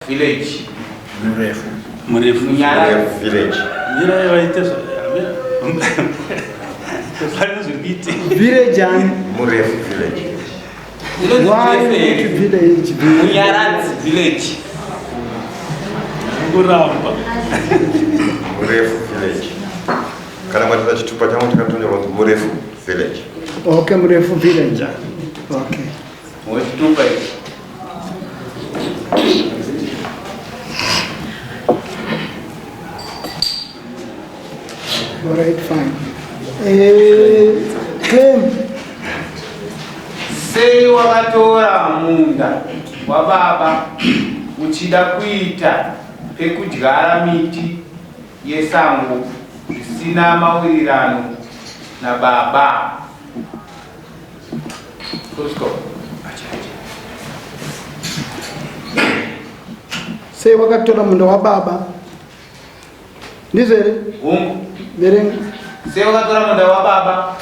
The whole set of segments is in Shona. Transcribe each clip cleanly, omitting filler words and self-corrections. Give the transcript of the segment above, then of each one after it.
Village. Murefu. Murefu. Munyaradzi Village. Mirai vaite pane zviri kuitika. Village ani? Murefu Village. Inonzi Why Murefu here? village? Munyaradzi Village. Kuramba. Murefu Village. Kana mwatira chitupa changu chakatonyorwa kunzi Murefu Village. Okay, Murefu village. Okay. Wechitupa ichi. All right, fine. Claim. Sei wakatora munda wababa uchida kuita pekudyara miti yesango zvisina mawirirano nababa? Full stop. Sei wakatora munda wababa? Ndizvo here? Hungu. Verenga. Sei wakatora munda wababa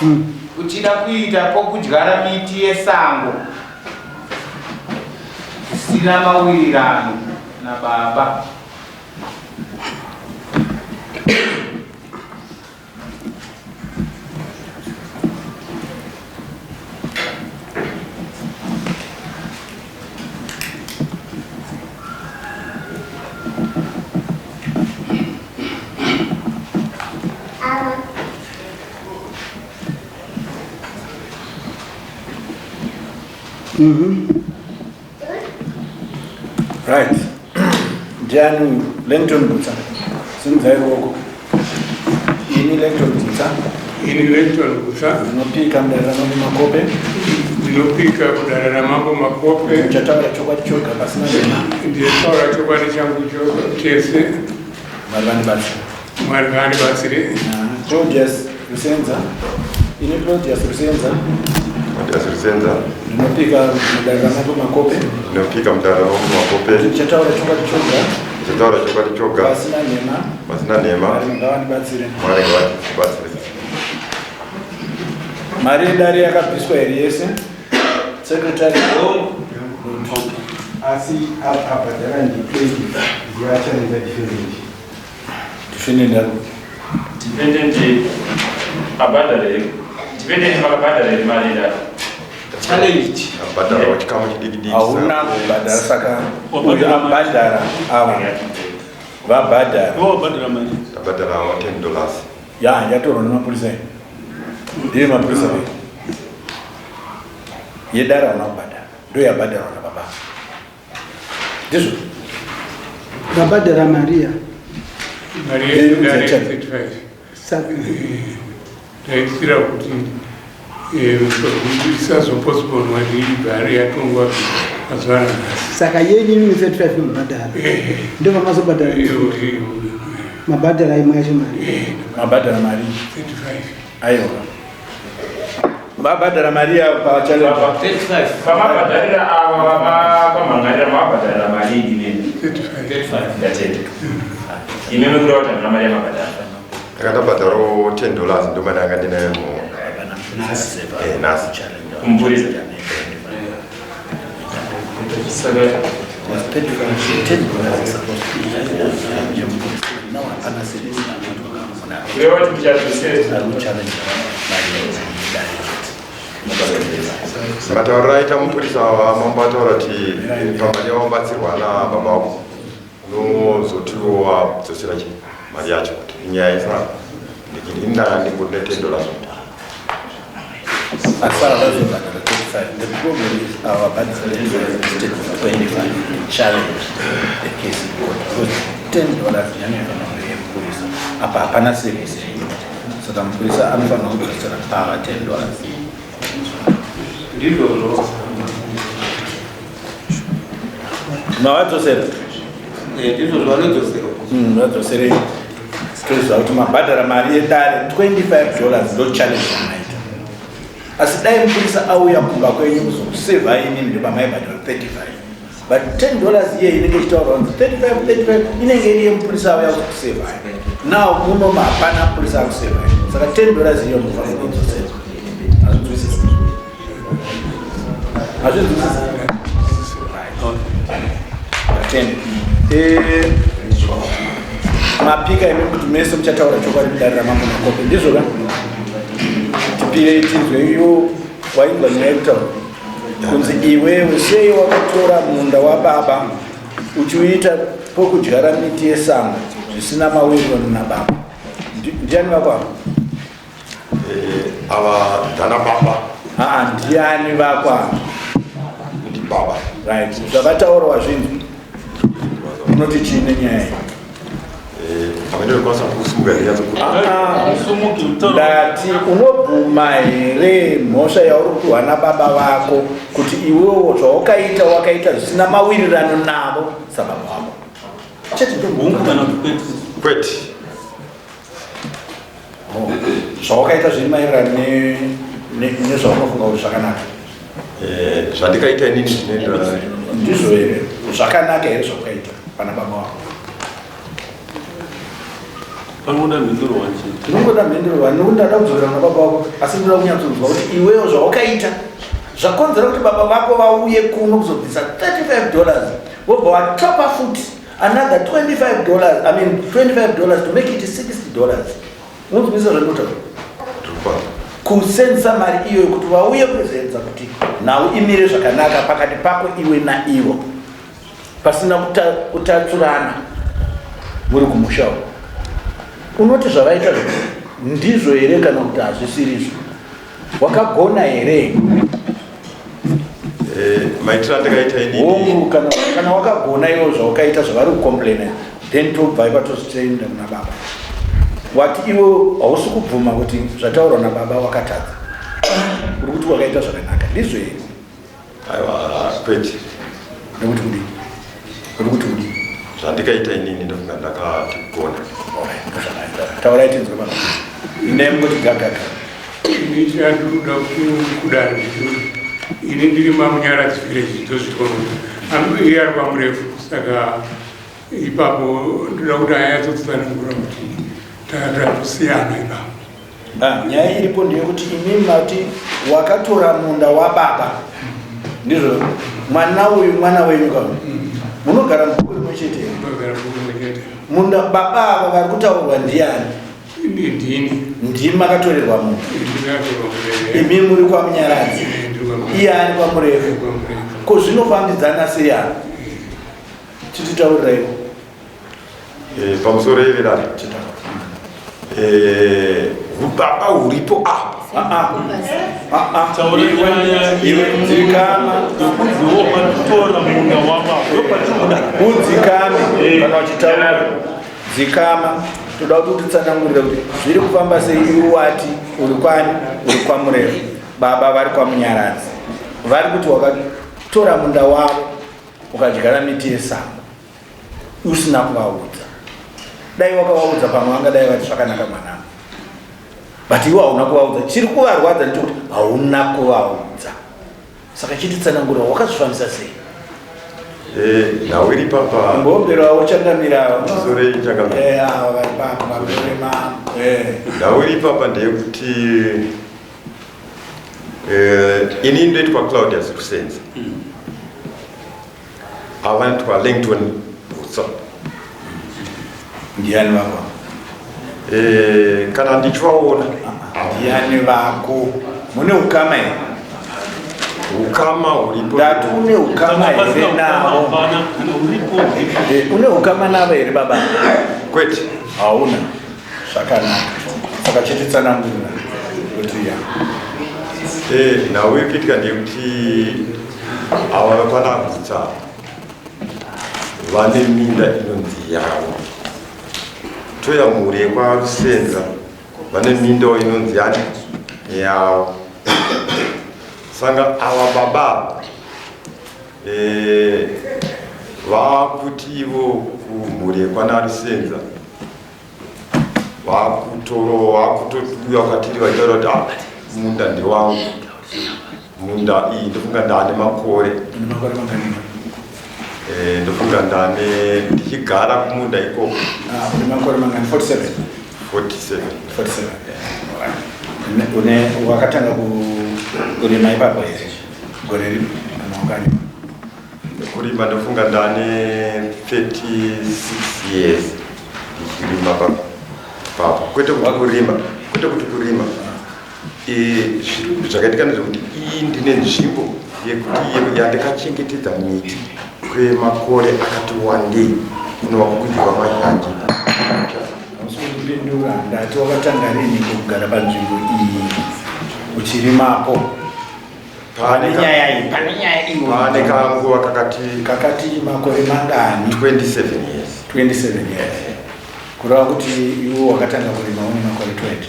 uchida kuita pokudyara miti yesango zvisina mawirirano nababa? Right. Ndiani Langton Gutsa? Simudzai ruoko. Ini Langton Gutsa Ini Langton Gutsa. Ndinopika mudare raMambo Makope. Ndinopika kudare raMambo Makope. Ndichataura chokwadi choga pasina nhema. Ndinotaura chokwadi changu chese. Mwari vandibatsire. Mwari vandibatsire. Claudius Rusenza. Ini Claudius Rusenza. Claudius Rusenza. Ndinopika mudare raMambo Makope. Ndinopika mudare raMambo Makope. Ndichataura chokwadi choga. Ndichataura chokwadi choga. Pasina nhema. Pasina nhema. Mwari ngavandibatsire. Mwari ngavandibatsire. Mari yedare yakabviswa here yese? Secretary. Asi abhadhara ndi20 ndiachallenge defendant. Defendant ari kuti. Defendant abhadhara here? Defendant makabhadhara here mari yedare? Challenged. Abhadhara chikamu chidiki diki. Hauna kubhadhara saka uyu abhadhara ava vabhadhara. Wabhadhara mari. Abhadhara $10. Ya yatorwa nemapurisa iyi. Ndiye mapurisa iyi. Yedare hauna kubhadhara. Ndiyo yabhadharwa nababa. Ndizvo. Vabhadhara Maria. Mari yedare 35. Saka Ndaitira kuti isazopostponwa ibhari yatongwa mazuva anhasi. Saka yenyu imimi 35 mabhadhara. Ndio vamazobhadhara. Mabhadhara imwe yacho mari. Mabhadhara mari. 35. Aiwa. Vabhadhara mari yavo pavachallenge. 35. Pamabhadharira ava vamamhangarira mavabhadharira mari imene. 35. Ndatenda. Imene kureva kuti handina mari yamabhadhara. Ndakabhadharawo $10 ndo mari yanga ndinayo nhasi. Kumupurisa. Saka kureva kuti muchadzosera. Matauriro aita mupurisa mambo ataura kuti pamari yawabatsirwa nababa vako unozotiwo wadzosera chi mari yacho kuti inyaya isa ndikini ndanga ndingori ne $10. As far as vazobhadhara 35, the problem is our budget instead of 25 to challenge the case in court because $10 yanofanira kunge yemupurisa. Apa hapana service yaitwa. Saka mupurisa anofanira kudzosera pava $10. Ndizvozvo. Mavadzosera? Ndizvozvo vanodzoserwa. Vadzoserei. Toziva kuti mabhadhara mari yedare $25 ndo challenge yamaita. Asi dai mupurisa auya kumba kwenyu kuzokusevhai inini ndo pamaibhadhara 35. But $10 iye inenge ichitaurwa kunzi 35 35 inenge iri yemupurisa auya kuzokusevhai. Now muno hapana mupurisa akusevhai. Saka $10 iyo munofanira kuidzosera. Hazvinzwisisi. Hazvinzwisisi. Right. Atende. Eh, mapika imi kuti mese muchataura chokwadi mudare ramambo makope ndizvo ka tipirei tinzwe iyo wainzwa nyaya yekutaura kunzi iwewe sei wakatora munda wababa uchiuita pokudyara miti yesango zvisina mawirirano nababa ndiani vako ava Eh, ava ndana baba aa ndiani vako ava ndibaba right zvavataura wazvinzwa unoti chii nenyaya iyi Eh, avandinokwanisa kusimuka Sumuki utaura. Ndati unobvuma here mhosva yauri kupiwa nababa vako kuti iwewo zvawakaita wakaita zvisina mawirirano navo sababa vako chete Hungu kana kuti kwete. Kwete. Oh, zvawakaita zviri maererano nezvaunofunga kuti zvakanaka. Eh, zvandikaita inini zvinoenderana ndizvo here zvakanaka here zvaukaita pana baba wako? Panoda mhinduro wachete. Ndinongoda mhinduro wani nekuti ndada kudzokera kuna baba wako asi ndinoda kunyatsonzwa kuti iwewo zvawakaita zvakonzera kuti baba vako vauye kuno kuzobvisa $35 vobva watopa futi another $25, I mean $25 to make it $60. Unonzwisisa zvandinotaura? Kusenzesa mari iyoyo kuti vauye kuzoedza kuti nhau imire zvakanaka pakati pako iwe naivo pasina kutatsurana muri kumusha uko. Unoti zvavaita ndizvo here kana kuti hazvisirizvo? Wakagona here? Eh, maitiro andakaita inini. Hongu, kana wakagona iwo zvawakaita zvavari kucomplaina then tobva ipa tozvitenda kuna baba. Wati iwe hausi kubvuma kuti zvataurwa nababa wakatadza. Uri kuti wakaita zvakanaka. Ndizvo here? Aiwa, kwete. Nekuti kudii? Uri kuti kudii? Zvandikaita inini ndofunga ndakagona. Taurai tinzwe baba. Ine mungoti gagaga. Ini chandinoda kudaro ndechekuti ini ndiri mamunyaradzi village ndozvitwa kuti iye ari kwamurefu saka ipapo ndoda kuti anyatsotsanangura kuti tatosiyana ipapo. Nyaya iripo ndeyekuti imi mati wakatora munda wababa ndizvo mwana uyu mwana wenyu ka munogara mubhuku rimwe chete munda baba ava vari kutaurwa ndiani? Ndini. Ndimi makatorerwa munda. Imi muri kwaMunyaradzi, iye ari kwaMurefu. Ko zvinofambidzana sei apa? Chititaurireiwo. Eh, pamusoro yevedare. Eh, hubaba huripo apa. Iwe dzikama. Udzikame kana uchitaura. Dzikama. Toda kuti utitsanangurire kuti zviri kufamba sei iwe wati uri kwani uri kwaMurefu. Baba vari kwaMunyaradzi. Vari kuti wakatora munda wavo ukadyara miti yesango usina kuvaudza. Dai wakavaudza pamwe vangadai vati zvakanaka mwanangu. But iwe hauna kuvaudza. Chiri kuvarwadza ndechekuti hauna kuvaudza. Saka chititsanangura wakazvifambisa sei? Eh, nhau iri papa. Mbombero avo changamira avo. Chizorei changamira. Eh, avo vari papa vakurema. Eh. Nhau iri papa ndeyekuti eh ini ndoitwa Claudius Rusenzi. Ava vanoitwa Langton Butsa. Ndiani vako? Eh, kana ndichivaona. Ndiani vako? Mune ukama here? Ukama huripo. Ndati une ukama here navo? Eh, une ukama navo here baba? Kwete. Hauna. Zvakanaka. Saka chititsanangurira kuti ya. Eh, nhau iri kuitika ndeyekuti ava vekwana Butsa vane minda inonzi yavo. Toya mhuri yekwaRusenza vane minda inonzi yani yavo. Saka ava baba eh, vakuti ivo kumhuri yekwana Rusenza vakutoro vakutouya kwatiri vachitaura kuti ah, munda ndewangu munda iyi ndofunga ndane makore eh, ndofunga ndane ndichigara kumunda ikoko ah, une makore mangani 47 47 47 une wakatanga kurima ipapo here gore ripi kana wakarima? Kurima ndofunga ndane 36 years ndichirima papo. Kwete kuti kurima, kwete kuti kurima. Zvakaitika ndezvekuti iyi ndine nzvimbo yekuti yandakachengetedza miti kwemakore akati wandei kunova kukudyiwa mazhanje. Hausi kundipindura, ndati wakatanga rini kugara panzvimbo iyi uchirimapo? Pane nyaya iyi, pane nyaya iyi. Pane kanguva kakati kakati makore mangani? 27 years. 27 years. Kureva kuti iwe wakatanga kurima une makore 20.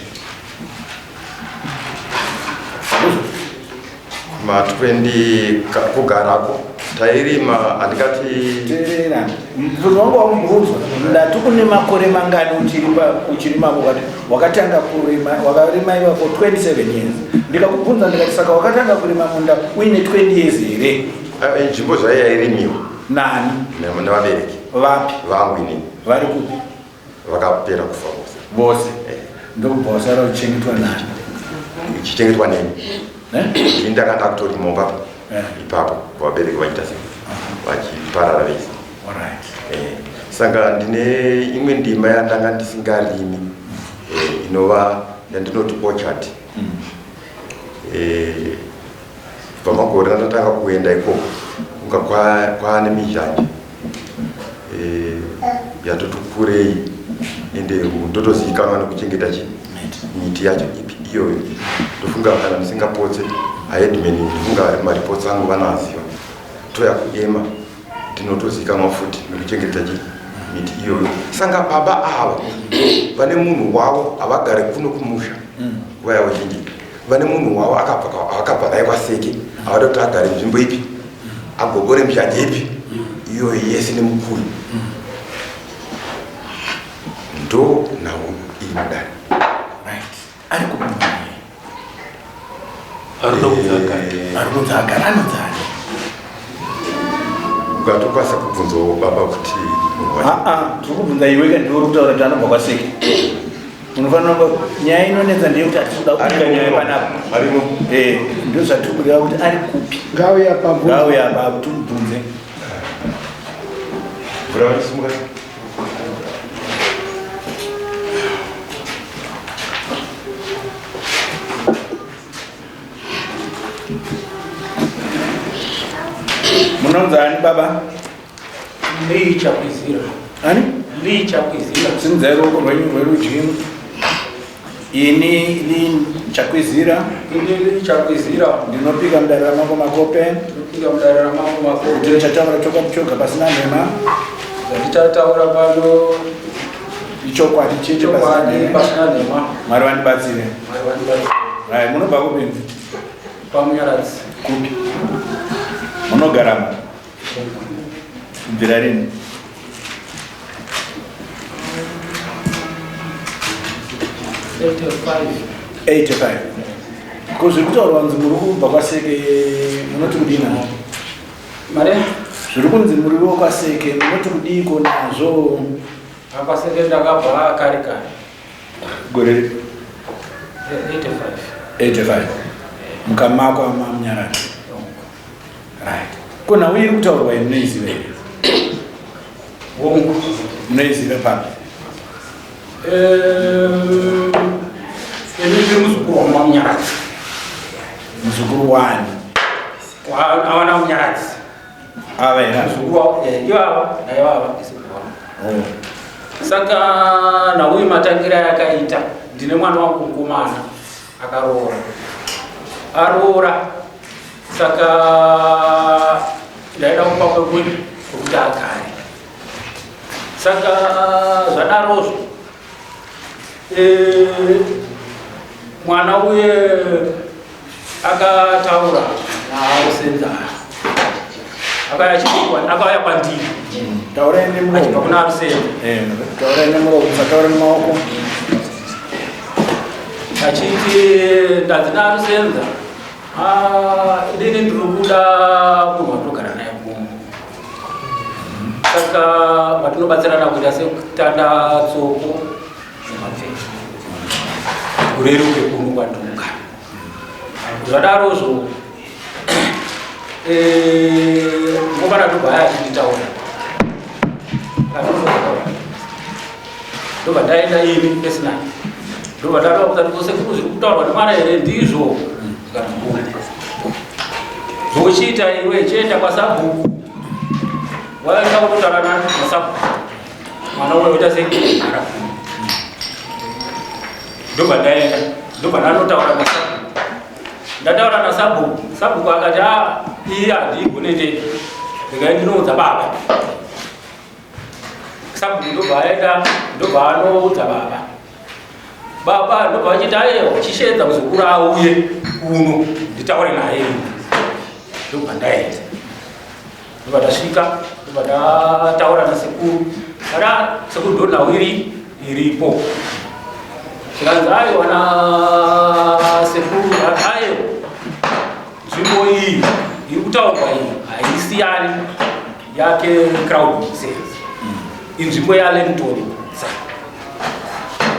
Ma 20 kugarako tairima handikati. Teerera, mubvunzo wangu wamubvunzwa, ndati une makore mangani uchirimako? Ukati wakatanga kurima, wakarima iva for 27 years. Ndikakubvunza ndikati saka wakatanga kurima munda uine 20 years here? Nzvimbo zvayo yairimiwa. Nani? Nevabereki. Vapi? Vangu inini. Vari kupi? Vakapera kufa vose. Vose? Ndokubva wasara uchichengetwa nani? Uchichengetwa neni. Ini ndanga ndakutori mumba ipapo, vabereki vachiita sei, vachiparara vese. Saka ndine imwe ndima yandanga ndisingarimi, inova yandinoti orchard. Kubva makore andatanga kuenda ikoko kunga kwaane mizhanje yatoti kurei, ende ndotozivikanwa nekuchengeta chi miti yacho ipi iyoyo. Ndofunga kana ndisingapotse aheadman, ndofunga maripotsi angu vanoaziva, toya kuema ndinotozivikanwa futi nekuchengeta chi miti iyoyo. Sanga baba ava vane munhu wavo, havagare kuno kumusha nguva yavo zhinji. Vane munhu wavo akabva naye kwaSeke, havada kuti agare nzvimbo ipi, agogore mishanje ipi iyoyo yese nemukuru. Ndo nhau iyi mudare. Right. Ari kupi? Ari kunzi agare. Ari kunzi agare, anonzi ani? Ukatokwanisa kubvunzawo baba kuti munhu wacho. Aa, tiri kubvunza iwe ka, ndiwe uri kutaura kuti anobva kwaSeke. Unofanira nyaya inonetsa ndeyekuti hatisi kuda kubika nyaya panapa. Arimo. Ndo zvatiri kureva kuti ari kupi. Ngauye apapo. Ngauye apapo timubvunze. Mvura vachisimuka. Munonzi ani baba? Lee Chakwizira. Ani? Lee Chakwizira. Simudzai ruoko rwenyu rwerudyi. Ini Lee Chakwizira. Ini Lee Chakwizira. Ndinopika mudare raMambo Makope. Ndinopika mudare raMambo Makope. Kuti ndichataura chokwadi choga pasina nhema. Zvatichataura pano ichokwadi chete pasina chokwadi nhema. pasina nhema. Mwari vandibatsire. Mwari vandibatsire. Right, munobva kupi? PaMunyaradzi. Kupi? Munogaramo? Kubvira rini? 85. 85. Ko zviri kutaurwa kunzi muri kubva kwaSeke, munoti kudii nazvo? Mare? Zviri kunzi muri wokwaSeke, munoti kudiiko nazvo? AkwaSeke ndakabva kare kare. Gore ripi? 85. 85. Mukamakwa maMunyaradzi. Right. Ko nhau iri kutaurwa iyi munoiziva here? Hongu. Munoiziva papi? Ini ndiri muzukuru waMamunyaradzi. Muzukuru wani? Awana Munyaradzi. Ava here? Muzukuru wavo, ivava naivava ndisukuru wavo. Oh. Saka nhau iyi matangira yakaita, ndine mwana wangu mukomana akaroora. Aroora, saka ndaida kupa kwekuti kwekuti agare. Saka zvadarozvo, mwana uye akataura naArusenza, akauya kwandiri. Taurai nemuromo. Achibva kuna Arusenza. Taurai nemuromo, musataura nemaoko. Achiti ndanzi naArusenza, inini ndiri kuda munhu wandinogara naye kuno, saka matinobatsirana kuita sekutanda tsoko nemapfeka, kureruke kuno kwandinogara. Zvadarozvo, Mukomana ndobva aya achinditaura, ndobva ndaenda ini personally, ndobva ndataura kuti sekuru, zviri kutaurwa nemwana here ndizvo? Ndikati zvochiita iwe chienda kwasabhuku, waenda kutotaura nasabhuku, mwana uyo oita sei. Ndobva ndaenda, ndobva ndanotaura nasabhuku. Ndataura nasabhuku, sabhuku akati, a iye handiigone ndega, regai ndinoudza baba. Sabhuku ndobva aenda, ndobva anoudza baba. Baba ndobva vachiti, aiwa, chisheedza muzukuru auye kuno nditaure naye. Ndobva ndaenda, ndobva ndasvika, ndobva ndataura nasekuru. Kana sekuru, ndonhau iri iripo. Zvikanzi, aiwa, nasekuru, aiwa, nzvimbo iyi iri kutaurwa iyi haisiyani yake crowd sales, inzvimbo yaLenton.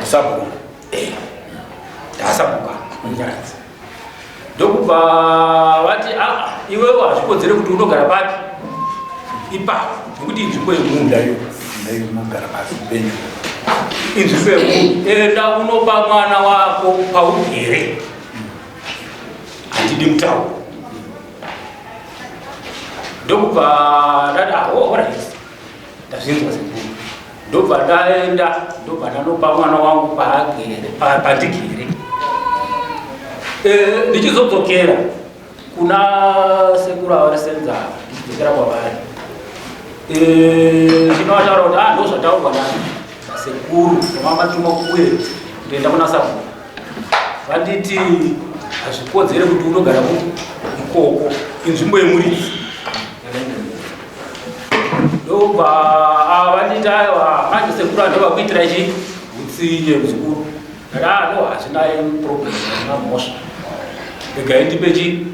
Sabhuku. Ndasabhuka Munyaradzi. Ndokubva vati, aa, iwewo hazvikodzere kuti unogara papi ipapo, nekuti inzvimbo yemunhu. Ndayo ndayo mugara pasi penyu. Inzvimbo yemunhu, enda unopa mwana wako paugere, handidi mutauro. Ndokubva ndati, aho, alright, ndazvinzwa sekuru. Ndobva ndaenda, ndobva ndanopa mwana wangu paagere, pandigere. Ndichizodzokera kuna sekuru avarisenza, ndichidzokera kwavari, chinovataura kuti, ah, ndo zvataurwa nasekuru vamamatuma kuuye ndoenda kuna sabhuku, vanditi hazvikodzere kuti unogara ikoko, inzvimbo yemuridzi. Ndobva vanditi, aiwa, manje sekuru andovakuitira chi utsinye muzukuru. Ndati, ah, no, hazvina problem, hazvina mhosva, regai ndipe chi.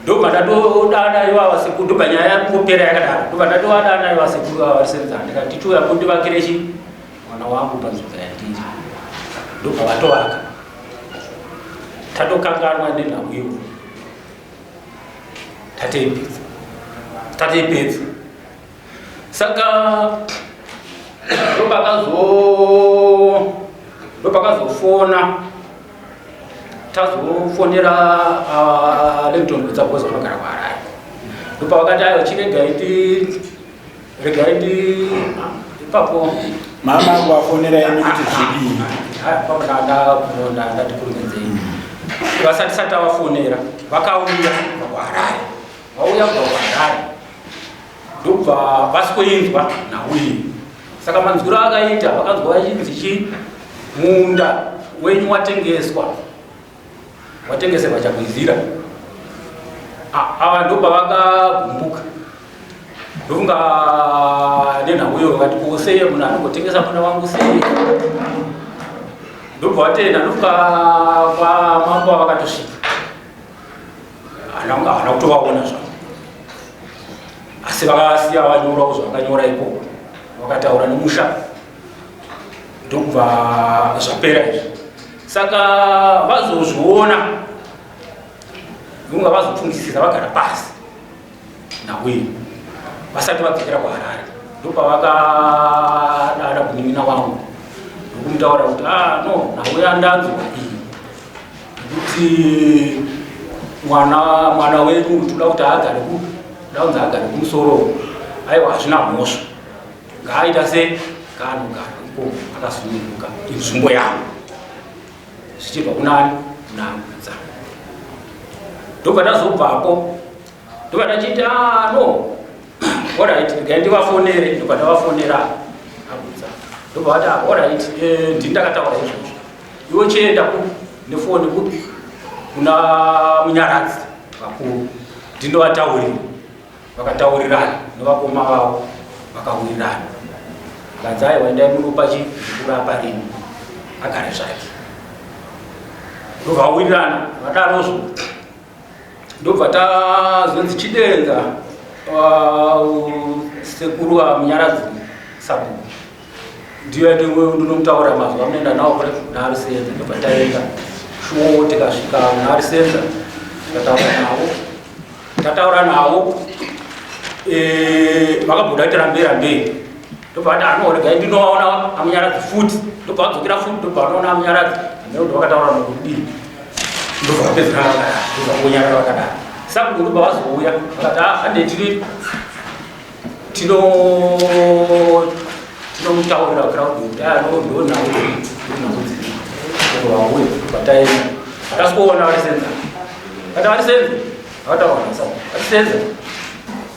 Ndobva ndatodana ivava sekuru, ndobva nyaya yakungopera yakadaro. Ndobva ndatovadana ivava sekuru ava varisenza, ndikati, chiuya kundivakire chi mwana wangu panzvimbo yandiri. Ndobva vatovaka, tatokanganwa nenhau iyoyo, tateipedza, tateipedza. Saka ndopakazofona, tazofonera Lengton Kutsagoza vanogara kuHarare. Ndopavakati, aiwa, chiregai ti regai ndi ipapo. Mama angu afonera imi kuti zvidii? Ndati kurumedzei, vasati sati avafonera, vakauya kubva kuHarare. Vauya kubva kuHarare, ndobva vasikoinzwa nhau iyi. Saka manzwiro akaita, vakanzwa vachinzi chi munda wenyu watengeswa, watengeserwa Chakwizira. Ava ndobva vakagumbuka, ndofunga nenhau iyo, vakati, ko sei munhu anongotengesa munda wangu sei? Ndobva vatenda, ndofunga kwamambo avakatosvika havana kutovaona zvavo, asi vakasiya vanyorawo zvavakanyora ikoko, vakataura nemusha, ndokubva zvapera izvi. Saka vazozviona, ndokunga vazofungisisa, vagara pasi nhau iyi vasati vadzokera kuHarare, ndopavakadada kunin'ina wangu ndokumutaura kuti, ah, no, nhau yandanzwa iyi kuti mwana wedu toda kuti agare ku da kunzi agare kumusoro, aiwa, hazvina mhosva, ngaaita se ngaanogara ikoko akasununguka, inzvimbo yavo, zvichibva kunani kunangudza. Ndobva tazobvapo, ndobva tachiti, ah, no, alright, regai ndivafonere. Ndobva ndavafonera agudza, ndobva vati, ah, alright, ndini ndakataura izvozvo, iwe chienda ku nefoni ku kuna Munyaradzi vakuru ndinovataurira. Vakataurirana nevakoma vavo, vakawirirana, vakanzi, aiwa, endai munopa chikurapa rini agare zvake. Ndobva vawirirana vadarozvo, ndobva tazonzi chidenza sekuru vaMunyaradzi sabhuku, ndiyo ndinomutaura mazuva amunoenda nawo kure naArisenza. Ndobva taenda shuwo, tikasvika munaArisenza, tikataura navo. Tataura navo eh, vakabuda kuti rambei rambei ndobva vati ano regai ndinovaona amunyaradzi futi ndobva vadzokera futi ndobva vanoona amunyaradzi amene kuti vakataura nokudii ndobva vapedzerana vakadaro ndobva vangonyarara vakadaro saka ndobva vazouya vakati ah, hande tiri tino tinomutaurira crowd kuti ah no ndo nhau nhau dziri vauya vataenda hatasikuona vari senza vati vari senza vakataura nasa vari senza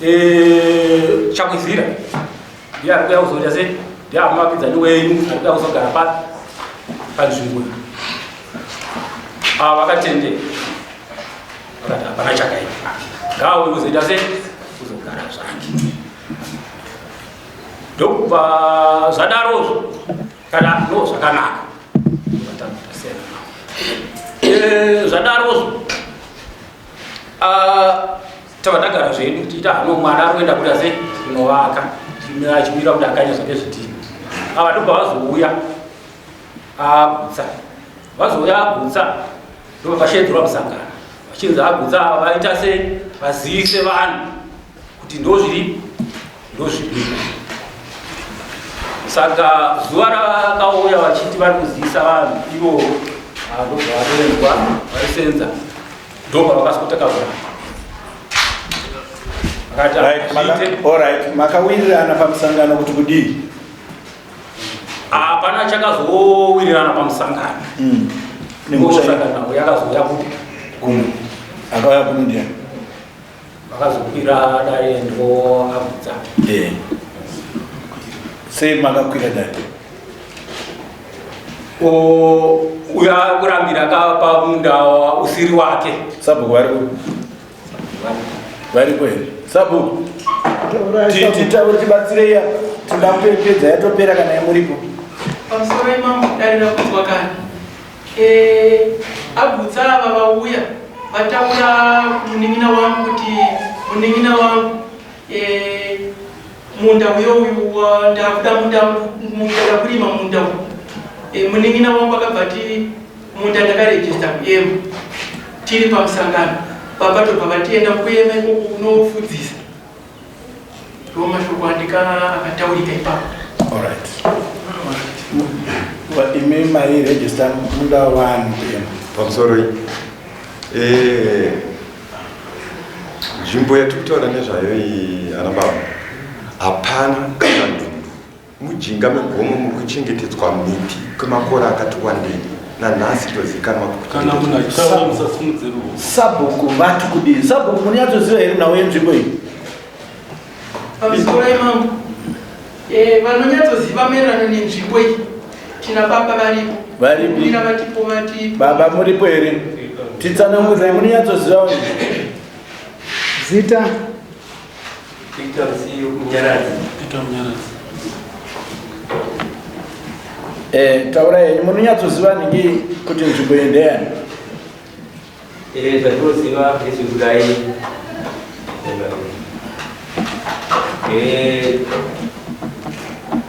eh, chakwizira ndiye ari kuya kuzoita sei ndiye amuvakidzani wenyu ari kuya kuzogara pa panzvimbo iyi ava vakatendera vakati hapana chakaipa ngaauye kuzoita sei kuzogara zvake ndokubva zvadarozvo kana no zvakanaka eh, zvadarozvo ah, tava tagara zvedu tiita hano mwana ari kuenda kuda sei kunovaka achimira kuti akanya zvake zvidini ava ndobva vazouya agutsa vazouya agutsa ndobva vashedzerwa musangano vachinzi agutsa ava vaita sei vazivise vanhu kuti ndozviri ndozvidii saka zuva ravakauya vachiti vari kuzivisa vanhu ivo ah, ndobva vatoendwa varisenza ndobva vakasikotakavura Alright, makawirirana pamusangano kuti kudii? Hapana chakazowirirana pamusangano. Mm. Nemusangano yakazouya kupi? Kuno. Akauya kuno ndiani? Vakazokwira dare ndo abvudza. Eh. Sei makakwira dare? O uya kurambira akapa munda usiri wake. Sabhuku vari kupi? Variko here? Sabhuku. Titaure tibatsirei apa. Tinoda kupedza yatopera kana yamuripo. Pamusoro imambo dare rakudzwa kani. Eh, agutsa ava vauya vataura kumunin'ina wangu kuti munin'ina wangu eh, munda uyo uyu ndakuda munda munda kurima munda uyu eh, munin'ina wangu akabva ati munda ndakarejista kuema tiri pamusangano baba tobva vatienda kuema ikoko kunofudzisa Ndiwo mashoko andika akataurika ipapo. Alright. Imi mai register munda wani kuema. Pamusoro iyi. Eh, nzvimbo yatiri kutaura nezvayo iyi ana baba hapana kana nhumbu Mujinga megomo muri kuchengetedzwa miti kwemakore akati wandei nanhasi tozikanwa Kana munhu achitaura musasimudze ruoko. Sabhuku vati kudii? Sabhuku munonyatsoziva here nhau yenzvimbo iyi? Pamusoro imambo eh, vanonyatsoziva maererano nenzvimbo iyi tina baba varipo Varipi? Mira vatipo vati Baba muripo here? Titsanangurai munonyatsoziva Zita Victor Msiyu Munyaradzi. Peter Munyaradzi. Eh, taurai henyu munonyatsoziva nhingi kuti nzvimbo iyi ndeyani? Eh, zvatinoziva ndezvekudai. Eh,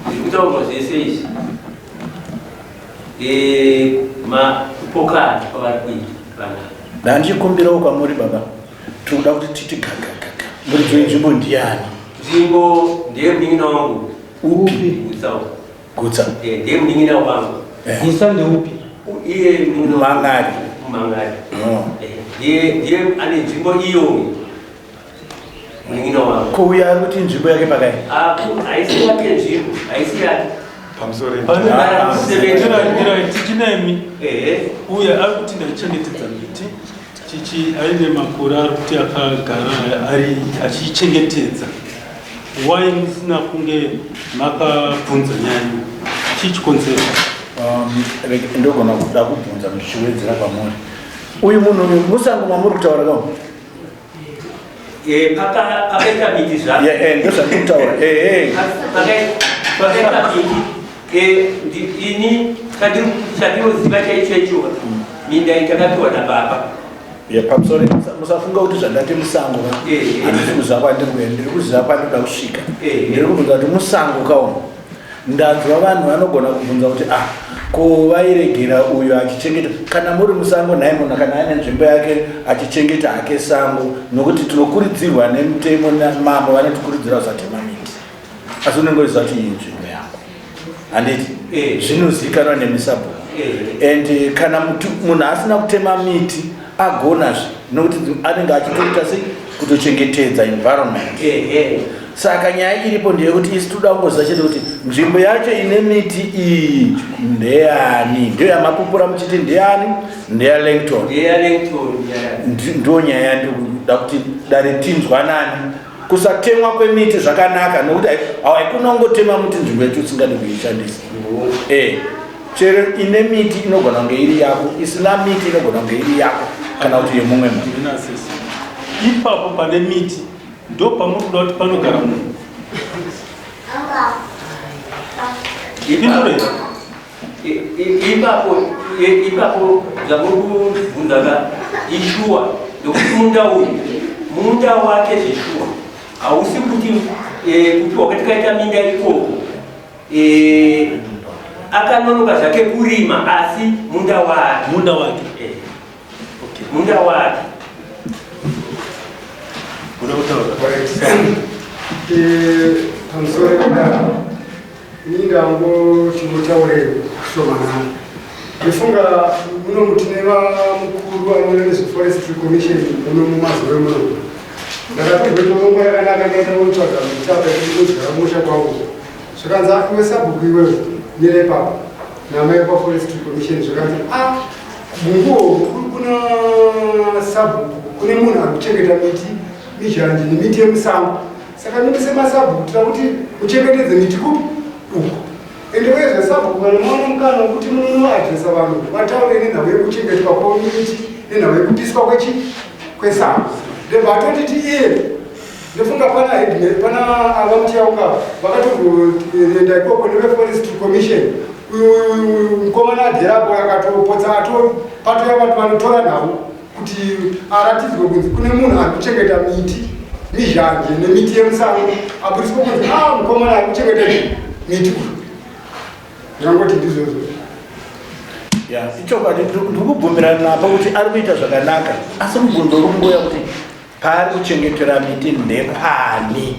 zviri kutaurwa zvese izvi eh, makupokana kwavari kuita vana. Ndandichikumbirawo kwamuri baba. Tinoda kuti titi gagagaga. Muridzi wenzvimbo ndiani? Nzvimbo ndiye munin'ina wangu. Upi? Gutsa. Gutsa. Eh, ndiye munin'ina wangu. Eh. Gutsa ndeupi? Iye munin'ina wangu. Mangari. Mangari. Oh. Eh, ndiye ndiye ane nzvimbo iyo. Munin'ina wangu. Ko uya ari kuti nzvimbo yake pakai? Apo haisi yake nzvimbo, haisi yake. Pamusoro Mirai tichinemi. Ehe. Uya ari kuti ndaichengetedza miti. Chichi aine makore ari kuti akagara ari achiichengetedza. Why musina kunge makabvunza nyaya iyi? Chii chikonzero? Um, ndogona kuda kubvunza ndichiwedzera kwamuri. Uyu munhu uyu musango mamuri kutaura ka? Eh, paka pakaita miti zvako. Yeah, eh, ndozvandiri kutaura. Eh, eh. Pakaita miti. Eh, ini chandinoziva chaicho icho minda iyi takapiwa nababa. Yeah, pamusoro musafunga kuti zvandati musango ka. Eh, eh. Handisi kuziva kwandiri kuenda, ndiri kuziva kwandinoda kusvika. Eh, eh. Ndiri kubvunza kuti musango kaona. Ndanzwa vanhu vanogona kubvunza kuti ah, Ko vairegera uyo achichengeta kana muri musango nhai munhu kana aine nzvimbo yake achichengeta hake sango nokuti tinokuridzirwa nemutemo namambo vanotikurudzira usatema miti asi unenge uchiziva kuti iyi nzvimbo yangu handiti eh. zvinozivikanwa nemisabhuku eh. and eh, kana munhu asina kutema miti agonazve nokuti anenge achitoita sei kutochengetedza environment saka nyaya iripo ndeyekuti isu toda kungoziva chete kuti nzvimbo yacho ine miti iyi ndeyani ndiyo yamapupura muchiti ndeyani ndeyalangton ndo nyaya yandikuda kuti dare tinzwanani kusatemwa kwemiti zvakanaka nokuti haikunongotema muti nzvimbo yacho usingadi kuishandisa eh, chero ine miti inogona kunge iri yako isina miti inogona kunge iri yako kana kuti yemumwe munhu ipapo pane miti ndo pamuri kuda kuti panogara munhu Ipapo ipapo zvamuri kubvunza ka ishuwa nekuti munda uyu munda wake zveshuwa hausi kuti eh, kuti wakati kaita minda ikoko eh, akanonoka zvake kurima asi munda wake munda wake eh. Munda wake. Kuda kutaura. Eh, pamusoro pekudaro ini ndangoti mutaure kushomanana ndifunga muno mutine vamukuru anoona nezveforestry commission muno mumazowe muno ndakapihwe torongo yakanaka ndaita kutsvaga miti apa inodyara musha kwangu zvikanzi iwe sabhuku iwewe mira ipapo namai paforestry commission zvikanzi a ah, Munguwo kuna sabhuku kune munhu ari kuchengeta miti mizhanje nemiti yemusango saka mimi semasabhuku tira kuti muchengetedze miti kupi uku ende uyezve sabhuku kana maona mukana wekuti munonoadresa vanhu vataure nenhau yekuchengetwa kwemiti nenhau yekupiswa kwechi kwesango ndebva atotiti iye ndofunga pana headman pana ava mutiyauka vakatomboenda ikoko neveforestry commission uyu mukomana agerapo akatopotsa atopatoya vanhu vanotora nhau kuti aratidzwe kunzi kune munhu ari kuchengeta miti mizhanje nemiti yemusango aburiswe kunzi a ah, mukomana ari kuchengeta miti uyu ndingangoti ndizvozvo ichokwadi ndikubvumirana napo kuti ari kuita zvakanaka asi mubvunzo uri kungoya kuti Paari kuchengetera miti ndepani?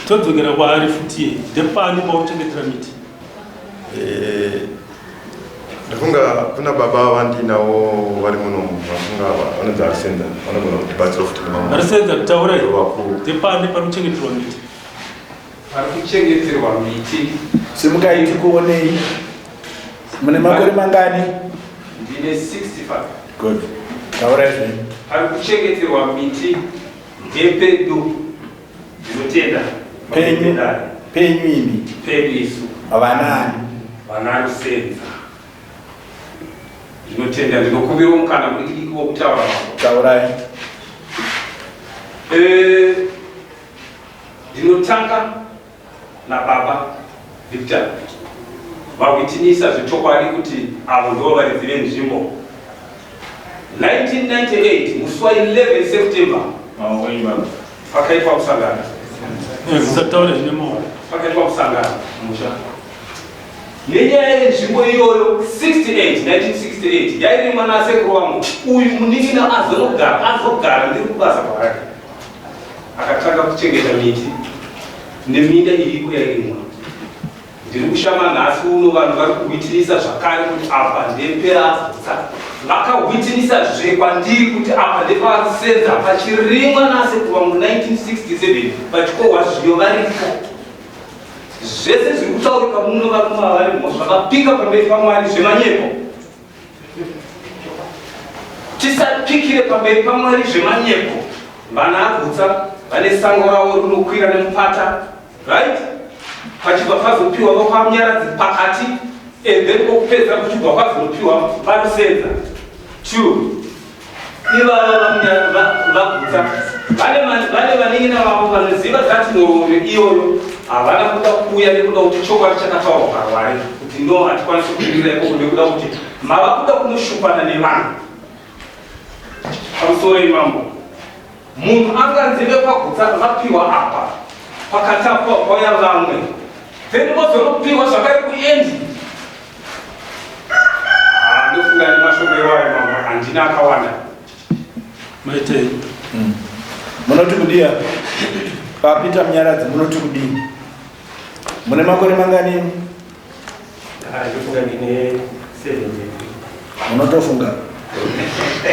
Todzokera kwaari futi ndepani pauchengetera miti? Eh, ndafunga kuna baba vandinawo vari muno vafunga vanonzi Arisenza vanogona kutibatsira futi nemamwe. Arisenza taurai ndepani pari kuchengeterwa miti? Pari kuchengeterwa miti. Simukai tikuonei. Mune makore mangani? Ndine 65. Good. Taurai zvenyu. Pari kuchengeterwa miti ndepedu. Ndinotenda. Penyu. Penyu imi. Pedu isu. Vanaani? Vana Rusenza. Ndinotenda ndinokumbira mukana mudiki wokutaura. Taurai. Eh Ndinotanga nababa Victor vawitinisa zvechokwadi kuti avo ndivo varidzi venzvimbo. 1998 musi wa 11 September pakaitwa musangano pakaitwa musangano musha nenyaya yenzvimbo iyoyo 68 1968 yairimwa nasekuru wangu uyu munin'ina azonogara azogara ndiri kubasa kwaake Akatanga kuchengeta miti neminda iriko yairimwa. Ndiri kushama nhasi uno vanhu vari kuhwitinisa zvakare kuti apa ndeperadza. Vakahwitinisa zve kwandiri kuti apa ndepasenza pachirimwa nasekuru vangu 1967 pachikohwa zviyo varipo. Zvese zviri kutaurika muno varume ava vari mhosva vapika pamberi paMwari zvemanyepo. Tisapikire pamberi paMwari zvemanyepo. Vana agutsa vane sango ravo rinokwira nemupata right pachibva pazopiwa vokwamunyaradzi pakati and then kwokupedza kuchibva kwazonopiwa varusenza two ivava vagutsa vane vanin'ina vavo vanoziva zati nhoroondo iyoyo havana kuda kuuya nekuda kuti chokwadi chakataurwa parware kuti no hatikwanisi kumirira ikoko nekuda kuti mava kuda kunoshupana nevanhu pamusoro imambo munhu anganzi vekwagutsa vapiwa apa pakatapwa kwauya vamwe Then vozonopiwa zvakare kuendi. Ah, ndofunga nemashoko iwayo mambo handina akawanda. Maitei. Munoti kudii apa? PaPeter Munyaradzi munoti kudii? Mune makore mangani? Ah, ndofunga ndine 70. Munotofunga?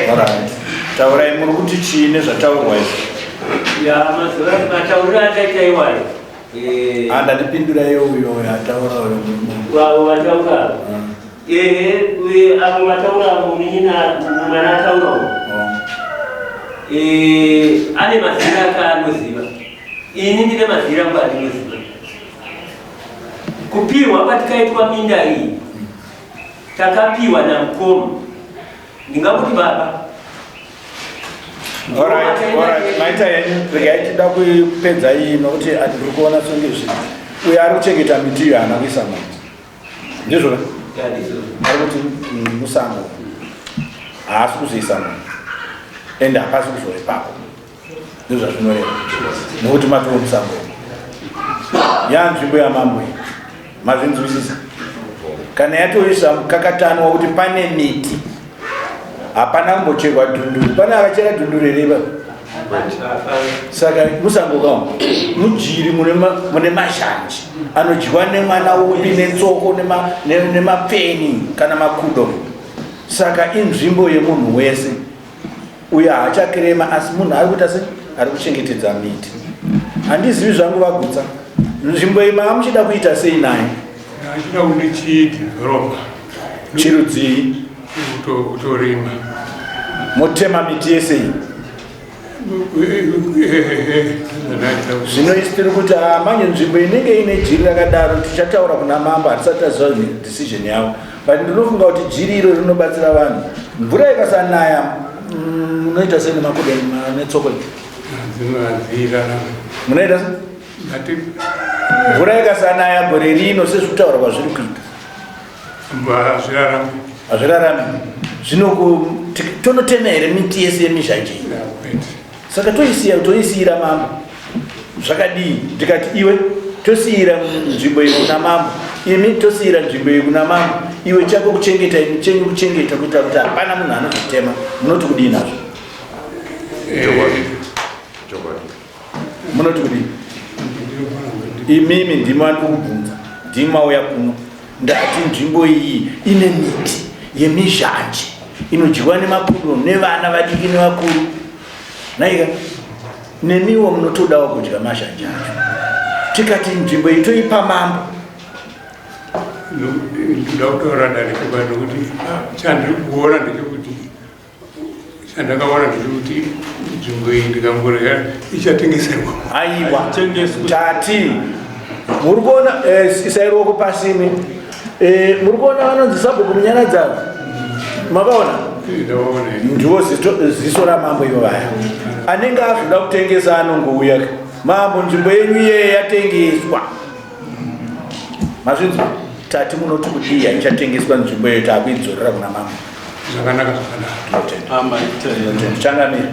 Alright. Taurai muri kuti chii nezvataurwa izvi? Ya, mazuva matauriro andaita iwayo. Eh, Ah, ndatipindura iye uyo ataura uyo murume. Wavo vataura. Ehe, uye avo vataura munin'ina mwana ataura uyo. Eh, ane mazina ake anoziva. Ini ndine mazira angu andinoziva. Kupiwa kwatikaitwa minda iyi takapiwa namukoma ndingakuti baba. Alright, alright. Maita henyu, regai tida kupedza iyi nokuti ndiri kuona senge zvinhu. Uyo ari kuchengeta miti iyo haana kuisa munhu. Ndizvo ka? Ari kuti musango haasi kuzoisa munhu. Ende hapasi kuzove pako. Ndozvazvinoreva. Nokuti matoo musango. Yanzvimbo yamambo iyi. Mazvinzwisisa? Kana yatoisa mukakatanwa kuti pane miti hapana kumbocherwa dhunduru. Pane akachera dhunduru here ipapo? Saka musango kamu mujiri mune mazhanje anodyiwa nemwana upi netsoko nemapfeni kana makudo. Saka inzvimbo yemunhu wese. Uyo haachakirema asi munhu ari kuita se ari kuchengetedza miti. Handizivi zvangu vagutsa. Nzvimbo iyi manga muchida kuita sei nayo? Achida kundichidevelopa. Chirudzii? Kutorima. Motema miti yese iyi? Zvino isu tiri kuti ah, manje nzvimbo inenge ine jiri rakadaro tichataura kuna mambo, hatisati taziva decision yavo. But ndinofunga kuti jiri iro rinobatsira vanhu. Mvura ikasanaya munoita sei nemakudo netsoko idzi? Munoita sei? Mvura ikasanaya gore rino sezvekutaura kwazviri kuita. Hazvirarami. Hazvirarami. Zvino tonotema here miti yese yemizhanje iyi? Saka toisiya toisiira mambo. Zvakadii? Ndikati iwe tosiira nzvimbo iyi kuna mambo. Imi tosiira nzvimbo iyi kuna mambo. Iwe chako kuchengeta, imi chenyu kuchengeta kuitira kuti hapana munhu anozotema. Munoti kudii nazvo? Chokwadi. Chokwadi. Munoti kudii? Imimi ndimi vandiri kubvunza. Ndimi mauya kuno. Ndati nzvimbo iyi ine miti yemizhanje inodyiwa nemakudo nevana vadiki nevakuru. Naika nemiwo munotodawo kudya mazhanje acho. Tikati nzvimbo iyi toipa mambo. Ndoda kutaura dare chokwadi nokuti chandiri kuona ndechekuti chandakaona ndechekuti nzvimbo iyi ndikangorega ichatengeserwa. Aiwa, tati muri kuona isai ruoko pasi imi. Muri kuona vanonzi sabhuku Munyaradzi ava? Makaona? Ndiwo ziso ramambo ivo vaya. Anenge azoda kutengesa anongouya. Mambo, nzvimbo yenyu iyeye yatengeswa. Mazvinzwa? Tati munoti kudii haichatengeswa nzvimbo iyo takuidzorera kuna mambo. Zvakanaka zvakanaka. Changamire.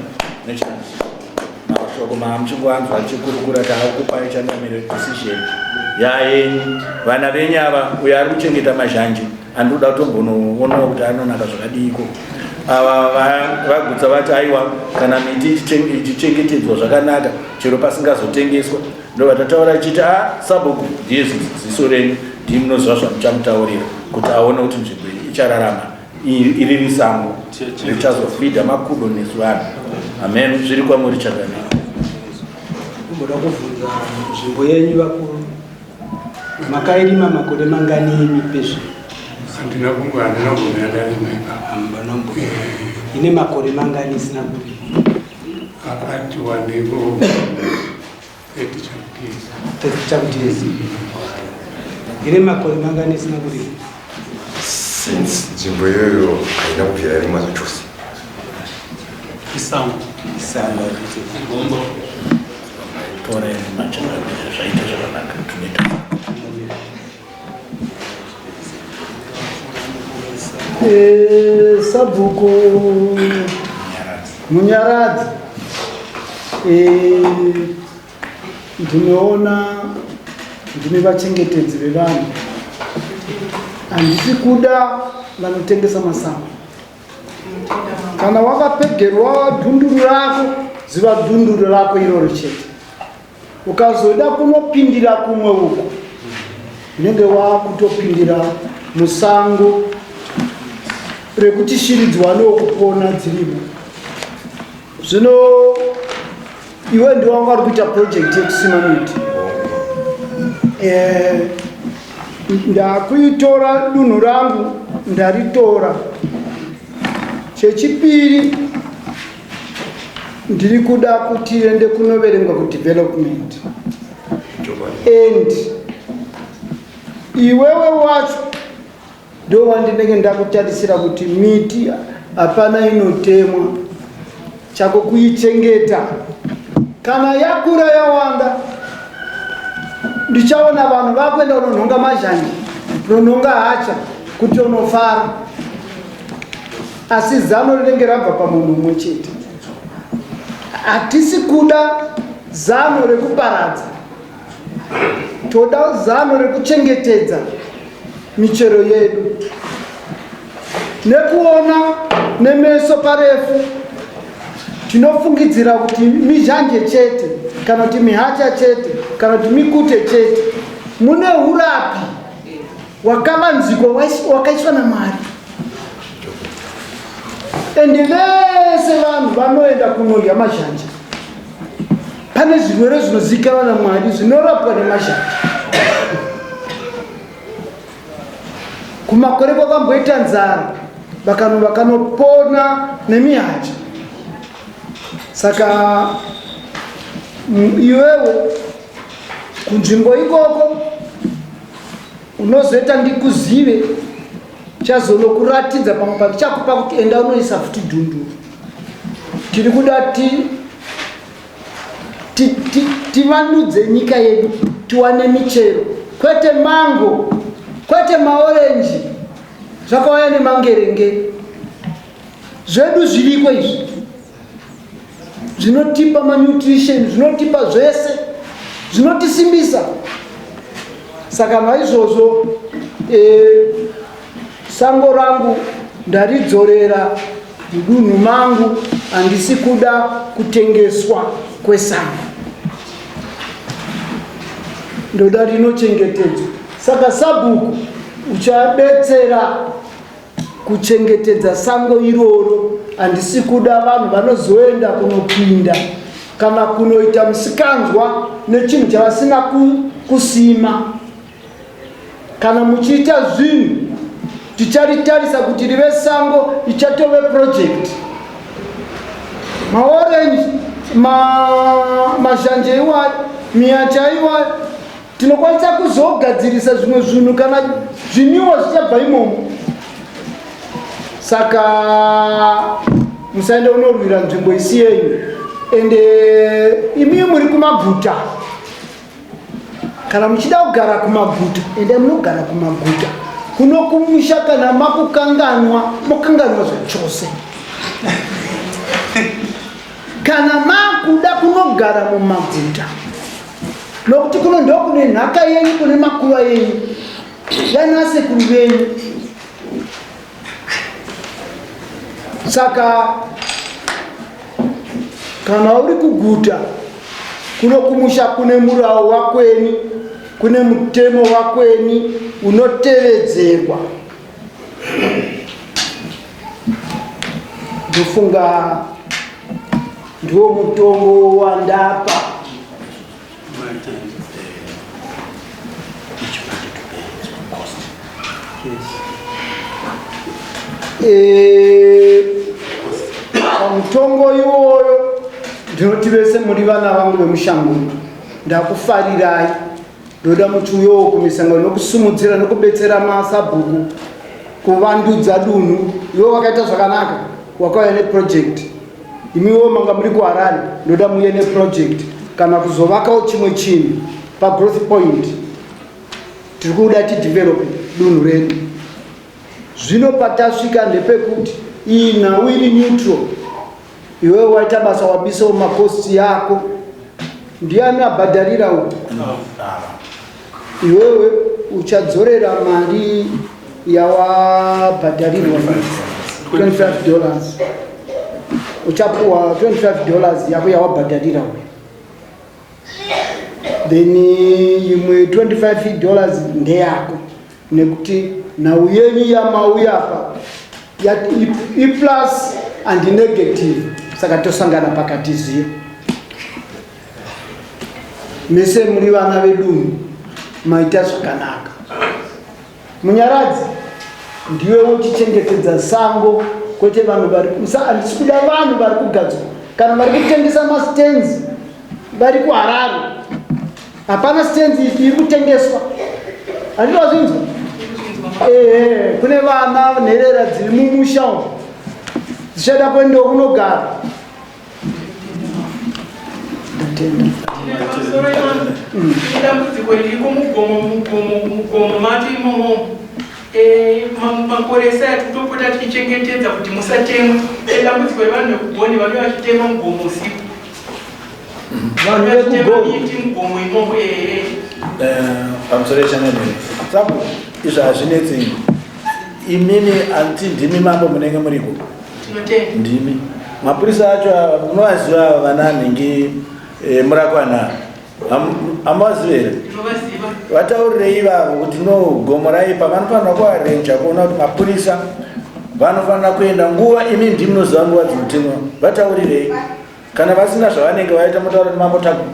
Mashoko maamuchingoanzwa achikurukura taakupai changamire decision yayenyu. Vana venyu ava uyo ari kuchengeta mazhanje andinoda kutombonoonawo kuti anonaka zvakadiiko. Ava vagutsa vati aiwa kana miti ichichengetedzwa zvakanaka chero pasingazotengeswa. Ndovatataura ichiti a sabhuku ndiye ziso renyu ndii munoziva zvamuchamutaurira kuti aone kuti nzvimbo iyi ichararama iri risango richazofida makudo nesu vanhu. Amen. Zviri kwamuri chakanaka. Kumboda kuvhunza nzvimbo yenyu vakuru. Makairima makore mangani imi pezvo? Handina kumbo handina kumbomira ndarima ipapo. Hamuna Ine makore mangani isina kurima? Akati wandei 30 chapters. 30 chapters. Ine makore mangani isina kurima? Since nzvimbo iyoyo haina kubvira yarimwa zvachose. Isango. Isango. Gombo. Tora machangamire zvaita zvakanaka tunoita. Sabhuku Munyaradzi, ndinoona Ndimi vachengetedzi vevanhu. Handisi kuda vanotengesa masango. Kana wakapegerwa dhunduru rako, ziva dhunduru rako iroro chete. Ukazoda kunopindira kumwe uko, unenge wakutopindira musango rekuti shiri dziwanewo kupona dzirimo. Zvino iwe ndiwe wanga uri kuita project yekusima miti. Eh, ndakuitora dunhu rangu ndaritora. Chechipiri ndiri kuda kuti riende kunoverengwa kudevelopment and iwewe wacho ndowandinenge ndakutarisira kuti miti hapana inotemwa chako kuichengeta kana yakura yawanda ndichaona vanhu vakuenda kunonhonga mazhanje kunonhonga hacha kuti unofara asi zano rinenge rabva pamunhu umwe chete. Hatisi kuda zano rekuparadza, toda zano rekuchengetedza michero yedu nekuona nemeso parefu. Tinofungidzira kuti mizhanje chete kana kuti mihacha chete kana kuti mikute chete mune urapi wakavanzikwa wakaiswa naMwari. Ende vese vanhu vanoenda kunodya mazhanja, pane zvirwere zvinozivikanwa naMwari zvinorapwa nemazhanja. Kumakore kwakamboita nzara, vakano vakanopona nemihacha. Saka iwewe kunzvimbo ikoko unozoita ndikuzive chazonokuratidza pamwe pandichakupa kuti enda unoisa futi dhunduru. Tiri kuda tivandudze nyika yedu, tiwane michero, kwete mango, kwete maorenji zvakauya nemangerenge. Zvedu zviriko izvi zvinotipa manutrition, zvinotipa zvese, zvinotisimbisa. Saka naizvozvo sango rangu ndaridzorera mudunhu mangu, handisi kuda kutengeswa kwesango, ndoda rinochengetedzwa. Saka sabhuku uchabetsera kuchengetedza sango iroro. Handisi kuda vanhu vanozoenda kunopinda kana kunoita musikanzwa nechinhu chavasina kusima. Kana muchiita zvinhu ticharitarisa kuti rive sango, ichatove project. Maorange, mazhanje iwayo, miyacha iwayo, tinokwanisa kuzogadzirisa zvimwe zvinhu kana zvinwiwa zvichabva imomo. Saka musaende unorwira nzvimbo isi yenyu. Ende imi muri kumaguta, kana muchida kugara kumaguta, ende munogara kumaguta. Kuno kumusha kana makukanganwa, mokanganwa zvachose. Kana makuda kunogara mumaguta, nokuti kuno ndokune nhaka yenyu, kune makuva yenyu yanasekuru venyu. Saka kana uri kuguta, kuno kumusha kune murau wakweni, kune mutemo wakweni unotevedzerwa. Ndofunga ndiwo mutongo wandapa. Pamutongo iwoyo ndinoti vese muri vana vangu vemushango, ndakufarirai. Ndoda muchiuyowo kumisangano nokusumudzira nokubetsera masabhuku kuvandudza dunhu. Iwe wakaita zvakanaka, wakauya neproject. Imiwo manga muri kuHarare, ndoda muuye neproject kana kuzovakawo chimwe chinhu pagrowth point. Tiri kuda tidevelop dunhu redu. Zvino patasvika ndepekuti iyi nhau iri neutral. Iwewe waita basa, wabisawo makosti yako. Ndiani abhadharira uku? Iwewe uchadzorera mari yawabhadharirwa, $25. Uchapuwa $25 yako yawabhadharira uyu, then imwe $25 ndeyako, nekuti nhau yenyu yamauya apa iplus and negative, saka tosangana pakati zero. Mese muri vana vedunhu, maita zvakanaka. Munyaradzi, ndiwe wochichengetedza sango, kwete vanhu vari. Handisi kuda vanhu vari kugadzwa kana vari kutengesa mastands vari kuHarare. Hapana stand iri kutengeswa, handiti wazvinzwa? Ehe, kune vana nherera dziri mumusha umu dzichada kuendawo kunogara. Ndatenda. Pamusoro imambo, dambudziko ririko mugomo macho imomo. Makore ese aya totopota tichichengetedza kuti musatemwa. Dambudziko revanhu vekugoni, vanouya vachitema mugomo usiku. Vanhu vachitema vekugomo? Miti mugomo imomo, ehe. Pamusoro yechanganiro, sabu izvo hazvinetsi. Imimi anti ndimi mambo, munenge muriko. Tinotenda. Ndimi mapurisa acho ava, munovaziva ava vana nhingi, murakwana, hamuvazivi here? Tinovaziva. Vataurirei ivavo kuti no, gomo raipa, vanofanira kuarenja kuona kuti mapurisa vanofanira kuenda nguva. Imi ndimi munoziva nguva dzinotemwa. Vataurirei. Kana vasina zvavanenge vaita, motaura kuti mambo taneta.